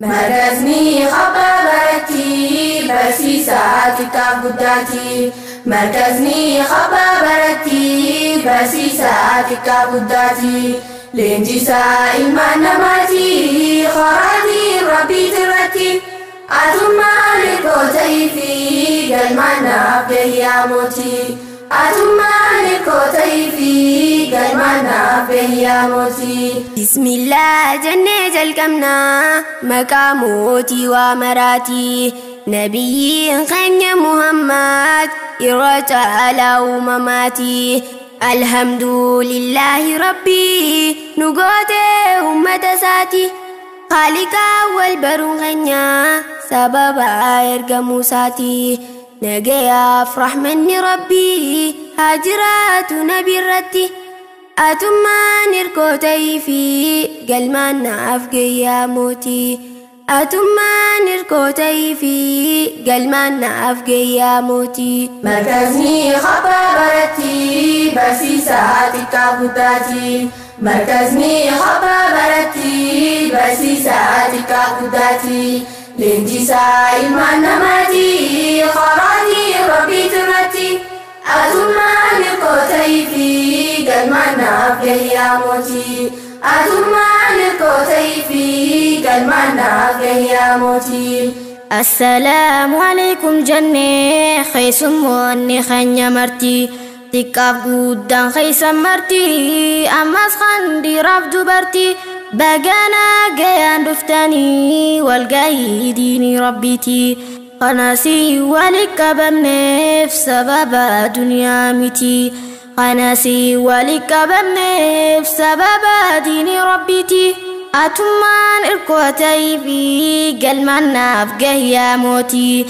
Markazni khabbaa baratti barsiisaa xiqqaaf guddaati. Markazni khabbaa baratti barsiisaa xiqqaaf guddaati. Leenjisaa ilmaan namaati qoraatii rabbiiti irratti. Atummaan hirkoo ta'ii fi galmaan naaf gahee mootii. Atummaan hirkoo ta'ii fi galmaan naaf gahee mootii. Bismillah jennee jalqabnaa maqaa mootii waa maraati. Nabiyyiin keenya Muhammad irra caalaa uumamaati. Alhamdulillahi Rabbii nu gootee uummata isaati. Haaliqaa wal baruun keenya sababa ergamuu isaati. Nagayaaf rahmanni Rabbii haa jiraatu nabi irratti. Atummaan hirkoo ta'ii fi galmaan naaf gayyaa mootii. Atummaan hirkoo ta'ii fi galmaan naaf gayyaa mootii. Markazni khabbaa baratti barsiisaa xiqqaaf guddaati. Markazni khabbaa baratti barsiisaa xiqqaaf guddaati. Leenjisaa ilmaan namaati qoraatii rabbiiti irratti. Atummaan hirkoo ta'ii fi galmaan naaf gahee mootii. Atummaan hirkoo ta'ii fi galmaan naaf gahee mootii. Assalaamu alaikum jennee keessummoonni keenya marti. Xiqqaaf guddaan keessa marti ammas kan dhiiraaf dubarti. Bagana gayaan dhuftanii walgahii diinii rabbiiti. Kanasii walitti qabamneef sababa duniyaa miti. Kanasii walitti qabamneef sababa diinii rabbiiti. Atummaan hirkoo ta'ii fi galmaan naaf gahee mootii.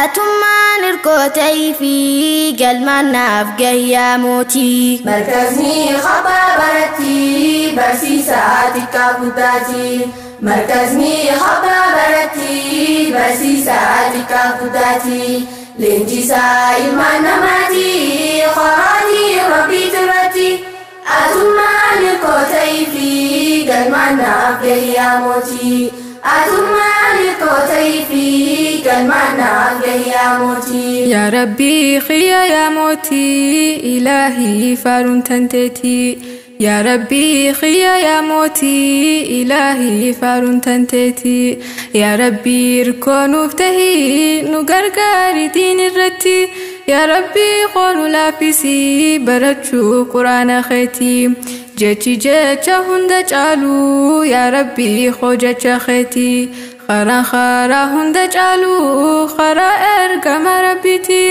Atummaan hirkoo ta'ii fi galmaan naaf gahee mootii. Markazni khabbaa baratti barsiisaa xiqqaaf guddaati. Markazni khabbaa baratti barsiisaa xiqqaaf guddaati. Leenjisaa ilmaan namaati qoraatii rabbiiti irratti. Atummaan hirkoo ta'ii fi galmaan naaf gahee mootii. Atummaan hirkoo ta'ii fi galmaan naaf gahee mootii. Yaa Rabbii xiyya yaa mootii ilaahii faaruun tanteetii. Yaa Rabbii xiyya yaa mootii ilaahii faaruun tanteetii. Yaa Rabbii hirkoo nuuf tahii nu gargaari diin irratti. Yaa Rabbii qoonu laaffisii barachuu quraana keetii. Jechi jecha hunda caalu yaa Rabbii koo jecha keetii. Karaa karaa hunda caalu karaa ergama Rabbiiti.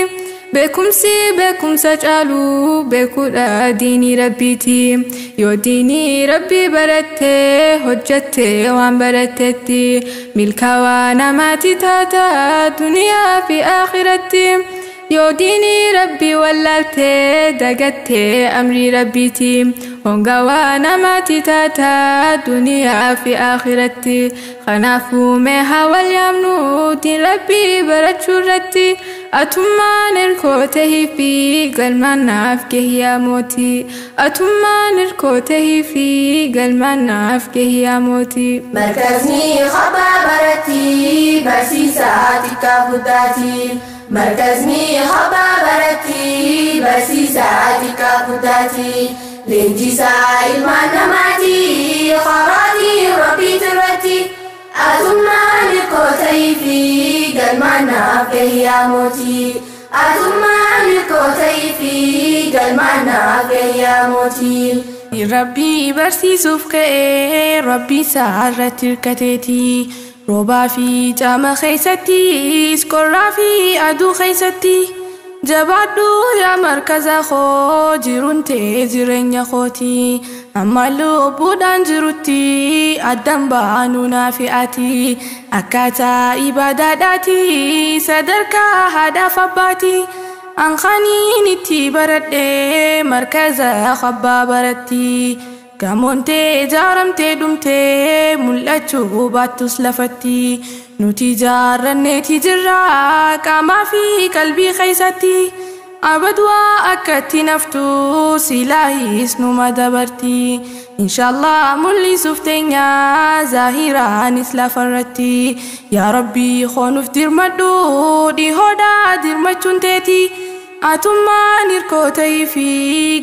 Beekumsi beekumsa caalu beekuudha diinii Rabbiiti. Yoo diinii Rabbii barattee hojjattee waan barattetti milkaawaa namaati taata duniyaa fi akhiratti. Yoo diinii Rabbii wallaaltee dagattee amrii Rabbiiti. Hongawaa namaati taata duniyaa fi akhiratti. Kanaafuu mee haa wal yaamnu diin Rabbii barachuu irratti. Atummaan hirkoo ta'ii fi galmaan naaf gahee mootii. Atummaan hirkoo ta'ii fi galmaan naaf gahee mootii. Markazni khabbaa baratti barsiisaa xiqqaaf guddaati. Markazni khabbaa baratti barsiisaa xiqqaaf guddaati. Leenjisaa ilmaan namaati qoraatii rabbiiti irratti. Atummaan hirkoo ta'ii fi galmaan naaf gahee mootii. Atummaan hirkoo ta'ii fi galmaan naaf gahee mootii. Rabbii barsiisuuf ka'ee rabbii isaa irratti hirkateeti. Roobaa fi caama keessattis qorraa fi aduu keessatti. Jabaadhu yaa markaza koo jiruun tee jireenya kooti. Amma lubbuudhaan jirutti addaan baanuu naaf ati. Akkaataa ibaadaadhaati sadarkaa haadhaaf abbaati. Anqaniin itti baradhee markaza khabbaa baratti. Gamoontee ijaaramtee dhumtee mul'achuu baattus lafatti. Nuti ijaarranneeti jirra qaamaa fi qalbii keessatti. Abadwaa akkatti naftu silaahis numa dabarti. Inshallah mul'isuuf teenya zaahiraanis lafarratti. Yaa Rabbii koonuuf dirmadhu dhihoodhaa dirmachuun teeti. Atummaan hirkoo ta'ii fi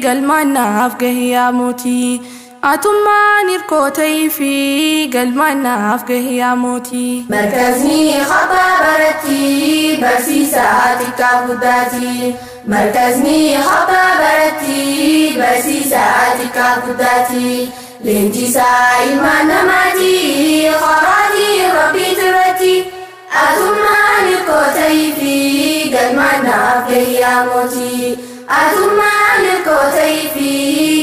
galmaan naaf gahi yaa mootii. Atummaan hirkoo ta'ii fi galmaan naaf gahi yaa mootii. Markazni khabbaa baratti barsiisaa xiqqaa guddaati. Markazni khabbaa baratti barsiisaa xiqqaa guddaati. Leenjisaa ilmaan namaati qaraatii rabbii irratti. Atummaan hirkoo ta'ii fi galmaan naaf gahi yaa mootii. Atummaan hirkoo ta'ii fi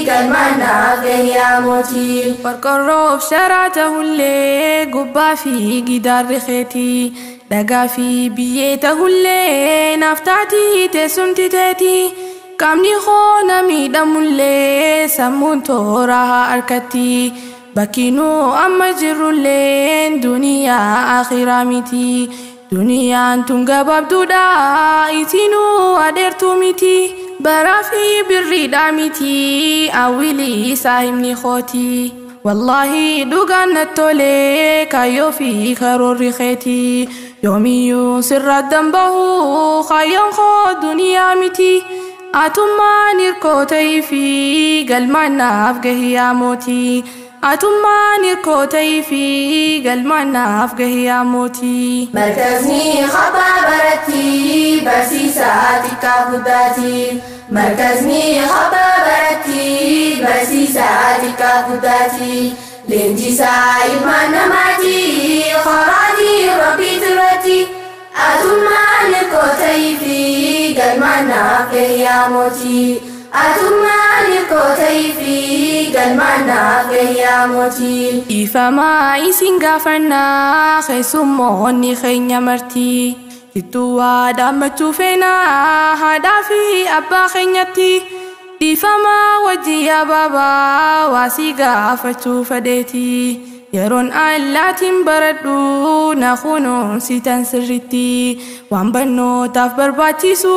galmaan naaf gahi yaa mootii. Qorqorroof sharaa ta'ullee gubbaa fi gidaarri keetii. Dhagaa fi biyyee ta'ullee naaf taatii teessumti teetii. Qaamni koo na miidhamullee sammuun toora harkatti. Bakkinuu amma jirrulleen duniyaa akhiraa miti. Duniyaan tun gabaabduudha isinuu adeertuu miti. Baraa fi birriidha miti awwilii saahibni kooti. Wallaahi dhugaan natti tolee kaayyoo fi karoorri keeti. Yoomiyyuu sirra dambahu kaayyoon koo duniyaa miti. Atummaan hirkoo ta'ii fi galmaan naaf gahi yaa mootii. Atummaan hirkoo ta'ii fi galmaan naaf gahi yaa mootii. Markazni khabbaa baratti barsiisaa xiqqaa guddaati. Markazni khabbaa baratti barsiisaa xiqqaa guddaati. Leenjisaa ilmaan namaati qaraatii rabbii irratti. Atummaan hirkoo ta'ii fi galmaan naaf gahi yaa mootii. Atummaan hirkoo ta'ii fi galmaan naaf gahi yaa mootii. Ifamaa isin gaafannaa keessummoonni keenya marti. Jittuu waa dhaammachuu feenaa haadhaa fi abbaa keenyatti. Dhiifamaa wajjin yaa baabaa waa si gaafachuu fedheeti. Yeroon allaatiin baradhu na kunuunsitan sirritti. Waan barnootaaf barbaachisu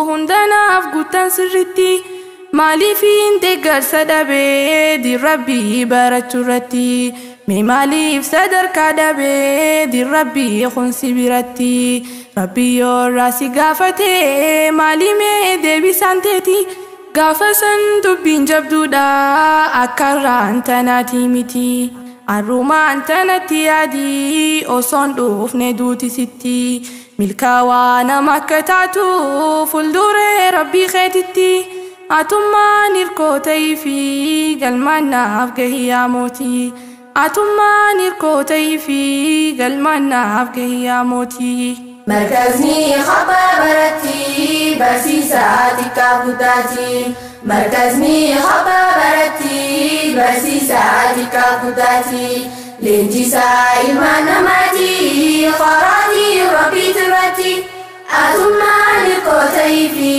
hunda naaf guutan sirritti. Maaliifin deeggarsa dhabee dirrabbii barachuu irratti? Mee maaliif sadarkaa dhabee dirrabbii kunsi biratti? Rabbi yoorraa si gaafate maalimee deebisaan teeti? Gaafa san dubbiin jabduudha akka irraan tanaati miti. Arrumaan tanatti yaadii osoon dhufne duuti sitti. Milkaawaa nama akka taatu fuulduree rabbii keetitti. Atummaan hirkoo ta'ii fi galmaan naaf gahi yaa mootii. Atummaan hirkoo ta'ii fi galmaan naaf gahi yaa mootii. Markazni khabbaa baratti barsiisaa xiqqaa guddaati. Markazni khabbaa baratti barsiisaa xiqqaa guddaati. Leenjisaa ilmaan namaati qaraatii rabbii irratti. Atummaan hirkoo ta'ii fi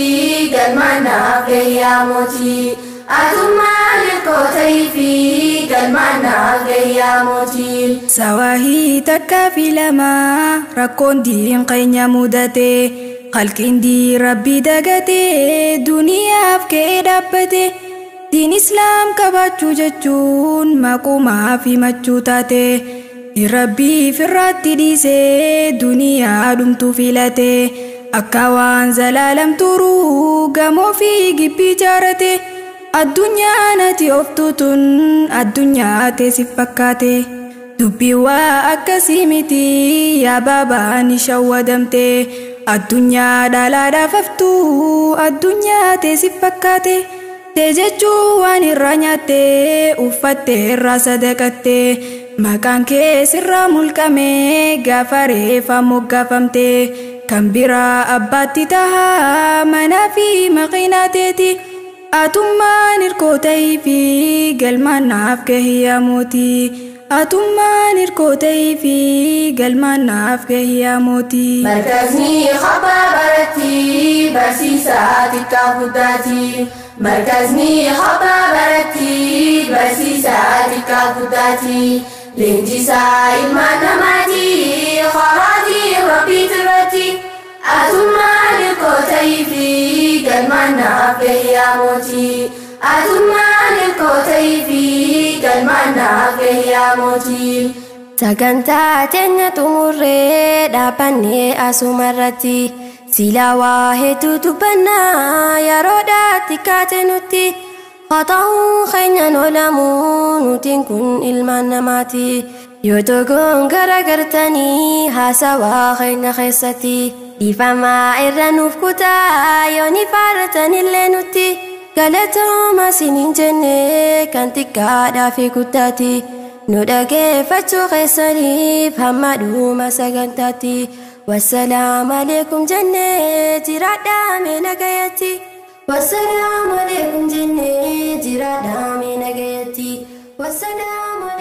galmaan naaf gahi yaa mootii. Atummaan hirkoo ta'ii fi galmaan naaf gahi yaa mootii. Sawaahii takkaa fi lama rakkoon diin keenya mudate. Qalqiin diin rabbii dagate duniyaaf ka'ee dhaabbate. Diin islaam qabaachuu jechuun maqumaa fi machuu taate. Diin rabbii firraatti dhiisee duniyaa dhumtuu filate. Akka waan zalaalam turuu gamoo fi gibbii ijaarate. Addunyaan ati ooftu tun addunyaa teessif fakkaate. Dubbii waa akkasii miti yaa baabaa ni shawwadamte. Addunyaa dhalaadhaaf haftuu addunyaa teessif fakkaate. Tee jechuu waan irraa nyaatte uffatte irraa sadaqatte. Maqaan kee sirraa mulqame gaafa reeffa moggaafamte. Kan biraa abbaatti tahaa manaa fi maqinaa teeti. Atummaan hirkoo ta'ii fi galmaan naaf gahi yaa mootii. Atummaan hirkoo ta'ii fi galmaan naaf gahi yaa mootii. Markazni khabbaa baratti barsiisaa xiqqaa guddaati. Markazni khabbaa baratti barsiisaa xiqqaa guddaati. Leenjisaa ilmaan namaati qaraatii rabbii irratti. Atummaan hirkoo ta'ii fi galmaan naaf gahi yaa mootii. Atummaan hirkoo ta'ii fi Galmaan naaf gahee mootii. Sagantaa teenya xumurree dhaabbannee asumarratti silaa waa hedduu dubbannaa yeroodhaatti kaate nutti haa ta'uu keenyan oolamuu nutiin kun ilmaan namaati yoo dogoon garagartanii haasawaa keenya keessatti dhiifamaa irra nuuf kutaa yoo ni faarratanillee nutti galatooma isiniin jenne kan xiqqaadhaa fi guddaati. Nu dhageeffachuu keessaniif hamma dhuma sagantaatti wassalaamu aleekum jennee jiraadhaa mee nagayatti wassalaamu aleekum jennee jiraadhaa mee nagayatti wassalaamu.